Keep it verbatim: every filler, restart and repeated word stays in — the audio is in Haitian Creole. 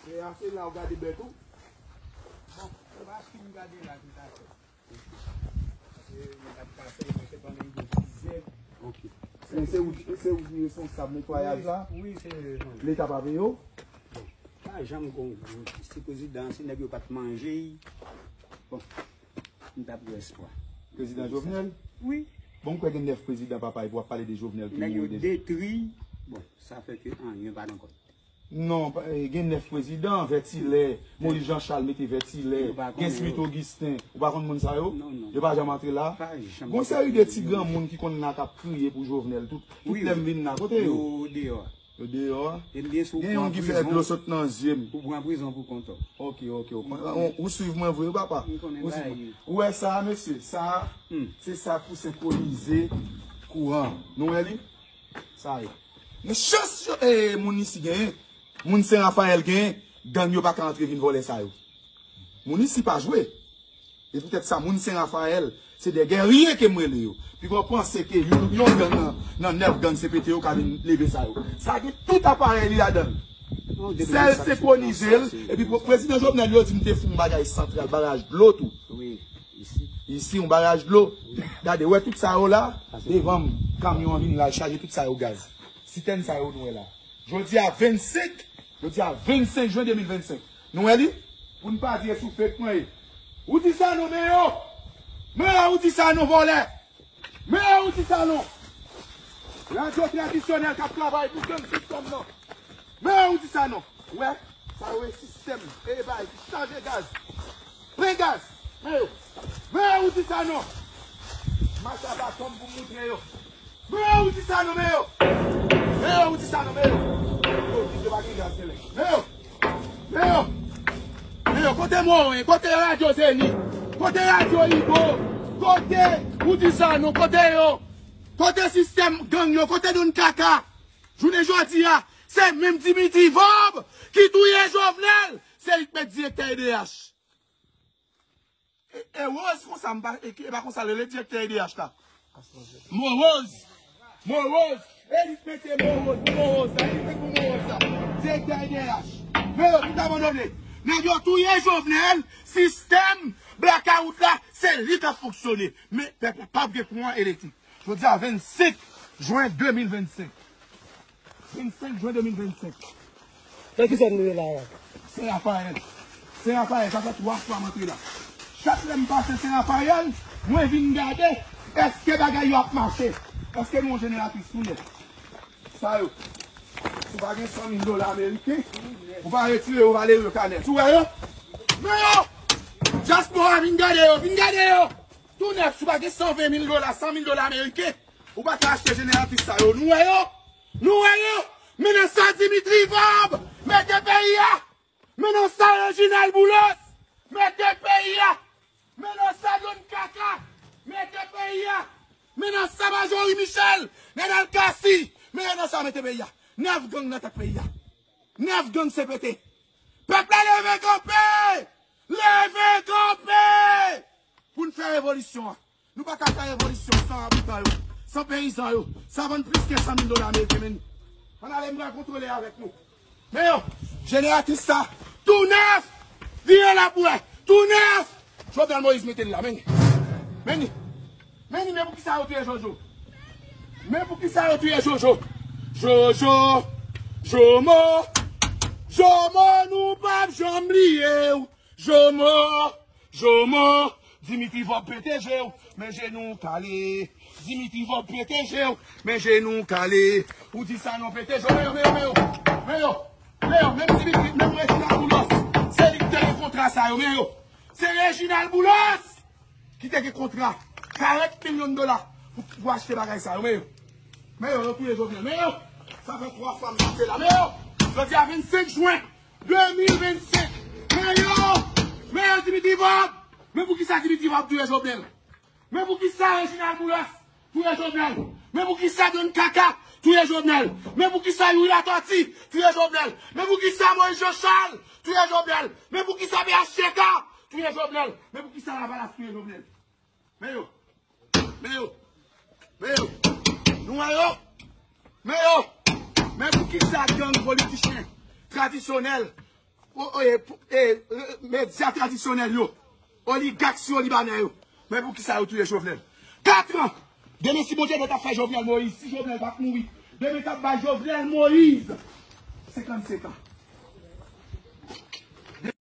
E a se la ou gade bèt ou. Bon, se pa fin gade la ki ta fè. Paske mwen t ap ka fè, mwen te pandan m te fizè. Ok. Se, se ou, se ou ki responsab netwayaj la? Wi, se mwen. Leta pa peye w? Bon, pa janm gon gwo ti prezidan, si nèg yo pa t manje, bon, m t ap gen espwa. Prezidan Jovenel? Wi. Bon, m kwè gen nèf prezidan, papa, epi w ap pale de Jovenel ki mouri deja. Nèg yo detri, bon, sa fè ke anyen pa nan kòb. Non, pa- eh, gen nèf prezidan, Vètilè, Moyiz Jan Chal mete Vètilè, gen Smith Augustin, ou pa konn moun sa yo? Non, non. Yo pa janm antre la? Pa janm. Gon seri de ti granmoun ki konn la k ap kriye pou Jovenel, tout, tout lè m vin la. Kote yo? Yo deyò a. Yo deyò a? Gen youn ki fè dlo sot nan zye m. Ou pran prizon pou kont ou. Ok, ok, ok. Ou, ou swiv mwen vre, wi, papa? Ou swiv mwen. Ou wè sa a, mesye? Sa a, se sa pou senkwonize kouran. Nou wè li? Sa yo. Men chans yo, eh, moun isi genyen. Moun Sen Rafayèl genyen. Gang yo pa ka antre vin vòlè sa yo. Moun isi pa jwe. E poutèt sa, moun Sen Rafayèl, se de gèrye ke m rele yo. Piga w panse ke yon, yon gang nan, nan nèf gang se pete yo ka vin leve sa yo. Sa gen tout aparèy li ladan l. Sèl senkwonize l. Epi prezidan Jovenel yo di m te fè yon bagay santral, baraj dlo tou. Wi, isi. Isi, yon baraj dlo. Gade, wè tout sa yo la, devan m, kamyon an vin la, chaje tout sa yo gaz. Sitèn sa yo nou wè la. Jodi a vennsenk, jodi a vennsenk jen de mil vennsenk. Nou wè li? Pou n pa di e sou fake mwen ye. Ou di sa non, men yo! Men yo, ou di sa non, vòlè! Men yo, ou di sa non! Radyo tradisyonèl k ap travay pou gang sistèm nan. Men yo, ou di sa non! Ou wè? Sa yo e sistèm, e bay ki chaje gaz. Plen gaz! Men yo! Men yo, ou di sa non! Mach a baton pou moutre yo. Men yo, ou di sa non, men yo! Men yo, ou di sa non, men yo! Yo di yo pa gen gaz, gen lè. Men yo! Men yo! Men yo, kote Moren? Kote radyo Zenith? Kote radyo Ibo? Kote, ou di sa non, kote yo? Kote sistèm gang yo? Kote Don Kaka? Jounen jodi a, se menm Dimitri Vorbe ki touye Jovenel, se li k met direktè E D H. E, e Rose konsa, m pa, e, e pa konsa l rele direktè E D H la. Moroz. Moroz. E li k mete Moroz, Moroz la, e li k mete Moroz la. Direktè E D H. Men yo tout abandone. Nèg yo touye Jovenel, sistèm blakawout la, se li k ap fonksyone. Men pèp la p ap gen kouran elektrik. Jodi a vennsenk jen de mil vennsenk. Vennsenk jen de mil vennsenk. Nan ki zòn nou ye la a? Sen Rafayèl. Sen Rafayèl, sa fè twa fwa m antre la. Chak lè m pase Sen Rafayèl, mwen vin gade, èske bagay yo ap mache? Èske nou yon jeneratris nou ye? Sa yo. Si w pa gen san mil dola ameriken, ou pa retire yo, ou pa leve yo kanèt. Ou wè yo? Men yo! Dyaspora, vin gade yo, vin gade yo! Tou nèf, si w pa gen san ven mil dola, san mil dola ameriken, ou pa ka achte jeneratris sa yo. Nou wè yo? Nou wè yo? Men nan sa Dimitri Vorbe mete peyi a! Men nan sa Reginald Boulos mete peyi a! Men nan sa Don Kaka mete peyi a! Men nan sa Marjorie Michel, Nenel Cassy, men nan sa mete peyi a! Nèf gang nan tèt peyi a! Nèf gang se pete! Pèp la leve kanpe! Leve kanpe! Pou n fè revolisyon an. Nou pa ka fè revolisyon san abitan yo, san peyizan yo. Sa vann plis ke san mil dola ameriken, men. Ann ale, m pral kontwole avèk nou. Men yo, jeneratris sa, tou nèf! Vire l ap wè, tou nèf! Jovenel Moïse mete l la, men li. Men li. Men li, men poukisa yo touye Jojo? Men poukisa yo touye Jojo? Jojo, Jomo, Jomo, nou p ap janm bliye w. Jomo, Jomo, Dimitri Vorbe pete je w, men jenou w kale. Dimitri Vorbe pete je w, men jenou w kale. Ou di sa non, pete je w, men yo, men yo, men yo, men yo, men yo, menm Dimitri, menm Reginald Boulos, se li ki te gen kontra sa yo, men yo. Se Reginald Boulos ki te gen kontra karant milyon dola pou, pou achte bagay sa yo, men yo. Men yo, yo touye Jovenel, men yo. Sa fè twa fwa m pase la, men yo. Jodi a vennsenk jen de mil vennsenk. Men yo! Men yo, Dimitri Vorbe! Men poukisa Dimitri Vorbe touye Jovenel? Men poukisa Reginald Boulos touye Jovenel? Men poukisa Don Kaka touye Jovenel? Men poukisa Youri Latortue touye Jovenel? Men poukisa Moïse Jean Charles touye Jovenel? Men poukisa P H T K touye Jovenel? Men poukisa Lavalas touye Jovenel? Men yo! Men yo! Men yo! Nou wè yo? Men yo! Men poukisa gang politichen tradisyonèl, o- o- e- pou- e- e- medya tradisyonèl yo, oligak sou libanè yo. Men poukisa yo touye Jovenel? Katran! Demen si Bondye vle t ap fè Jovenel Moïse, si Jovenel pa t mouri, demen t ap bay Jovenel Moïse senkannsenk an.